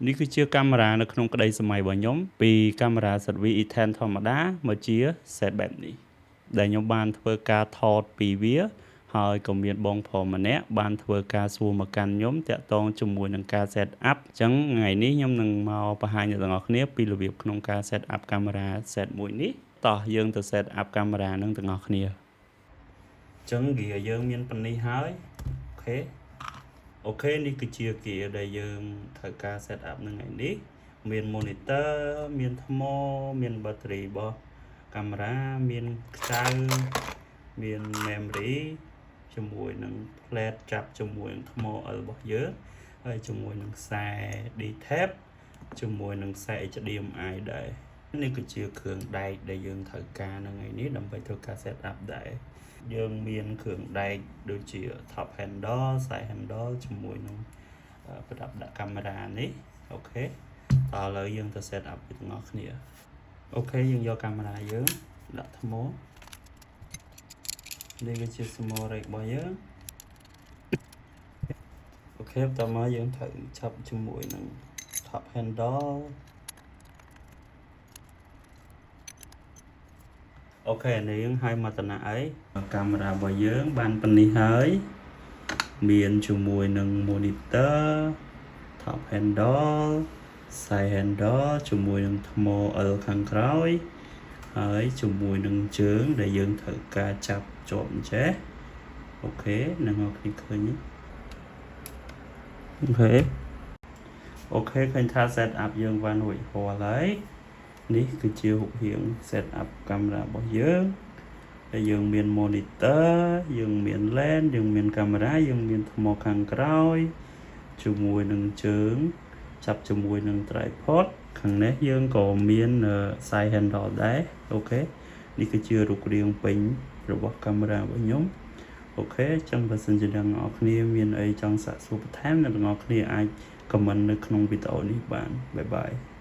នេះគឺជាកាមេរ៉ានៅក្នុងក្តីសម័យរបស់ខ្ញុំពីកាមេរ៉ា ZV E10 ធម្មតាមកជា set បែបនេះដែលខ្ញុំបានធ្វើការថតពីវាហើយក៏មានបងប្រុសម្នាក់បានធ្វើការសួរមកកាន់ខ្ញុំតាក់ទងជាមួយនឹងការ set up អញ្ចឹងថ្ងៃនេះខ្ញុំនឹងមកបង្ហាញអ្នកទាំងអស់គ្នាពីរបៀបក្នុងការ set up កាមេរ៉ា set មួយនេះតោះយើងទៅ set up កាមេរ៉ានឹងទាំងអស់គ្នាអញ្ចឹង gear យើងមានប៉ុណ្នេះហើយ OK នេះគឺជា gear ដែលយើងត្រូវការ set up នៅថ្ងៃនេះមាន monitor មានថ្មមាន battery របស់កាមេរ៉ាមានខ្ចៅមាន memory ជាមួយនឹង plate ចាប់ជាមួយនឹងថ្ម L របស់យើងហើយជាមួយនឹងខ្សែ D tape ជាមួយនឹងខ្សែ HDMI ដែរនេះគឺជាគ្រឿងដែកដែលយើងត្រូវការនៅថ្ងៃនេះដើម្បីធ្វើការ set up ដែរយើងមានគ្រឿងដែកដូចជា top handle, side handle ជាមួយនឹងប្រដាប់ដាក់កាមេរ៉ានេះOK តោះឥឡូវយើងទៅ set up វាទាំងអស់គ្នាOK យើងយកកាមេរ៉ាយើងដាក់ថ្មនេះគឺជា small rig របស់យើង OK បន្តមកយើងត្រូវចាប់ជាមួយនឹង top handle OK នេះយើងឲ្យមកតំណាអីកាមេរ៉ារបស់យើងបានប៉ុណ្នេះហើយមានជាមួយនឹង monitor, top handle, side handle ជាមួយនឹងថ្ម L ខាងក្រោយហើយជាមួយនឹងជើងដែលយើងត្រូវការចាប់ជាប់អញ្ចេះOK នឹងអ្នកគ្នាឃើញ OK ឃើញថា set up យើងបានរួចរាល់ហើយនេះគឺជារូបរាង set up កាមេរ៉ារបស់យើងហើយយើងមាន monitor យើងមាន lens យើងមានកាមេរ៉ាយើងមានថ្មខាងក្រោយជាមួយនឹងជើងចាប់ជាមួយនឹង tripod ខាងនេះយើងក៏មាន side handle ដែរ OK នេះគឺជារូបរាងពេញរបស់កាមេរ៉ារបស់ខ្ញុំOK ចឹងបើសិនជាអ្នកទាំងអស់គ្នាមានអីចង់សាកសួរបន្ថែមអ្នកទាំងអស់គ្នាអាច comment នៅក្នុងវីដេអូនេះបាន bye bye.